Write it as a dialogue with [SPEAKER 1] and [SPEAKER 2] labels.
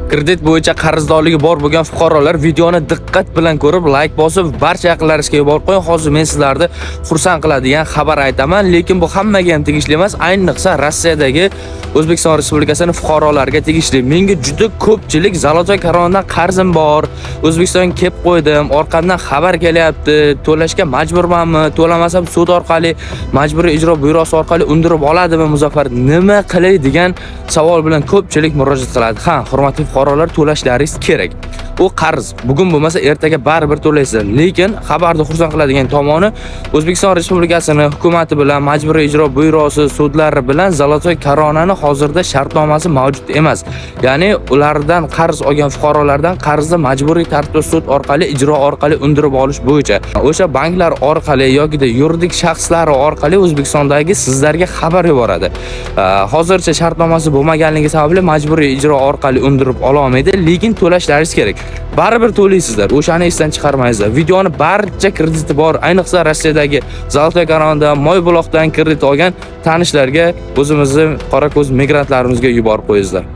[SPEAKER 1] Kredit bo'yicha qarzdorligi bor bo'lgan fuqarolar videoni diqqat bilan ko'rib, layk bosib, barcha yaqinlaringizga yuborib qo'ying. Hozir men sizlarni xursand qiladigan xabar aytaman, lekin bu hammaga ham tegishli emas, ayniqsa Rossiyadagi O'zbekiston Respublikasining fuqarolariga tegishli. Menga juda ko'pchilik "Золотой Koronadan qarzim bor, O'zbekistonga kelib qo'ydim, orqamdan xabar kelyapti, to'lashga majburmanmi, to'lamasam sud orqali, majburiy ijro byurosi orqali undirib oladimi Muzaffar, nima qilay?" degan savol bilan ko'pchilik murojaat qiladi. Ha, hurmatli fuqarolar, to'lashlaringiz kerak. U qarz bugun bo'lmasa ertaga baribir to'laysizlar. Lekin xabarni xursand qiladigan tomoni, O'zbekiston Respublikasining hukumati bilan, majburiy ijro byurosi sudlari bilan Золотой Koronani hozirda shartnomasi mavjud emas. Ya'ni ulardan qarz olgan fuqarolardan qarzni majburiy tartibda sud orqali, ijro orqali undirib olish bo'yicha o'sha banklar orqali yoki yuridik shaxslari orqali O'zbekistondagi sizlarga xabar yuboradi. Hozircha shartnomasi bo'lmaganligi sababli majburiy ijro orqali undirib ola olmaydi, lekin to'lashlaringiz kerak. Baribir to'laysizlar, o'shani esdan chiqarmaysizlar. Videoni barcha krediti bor, ayniqsa Rossiyadagi Золотой Koronadan, Moybuloqdan kredit olgan tanishlarga, o'zimizni qorako'z migrantlarimizga yuborib qo'yingizlar.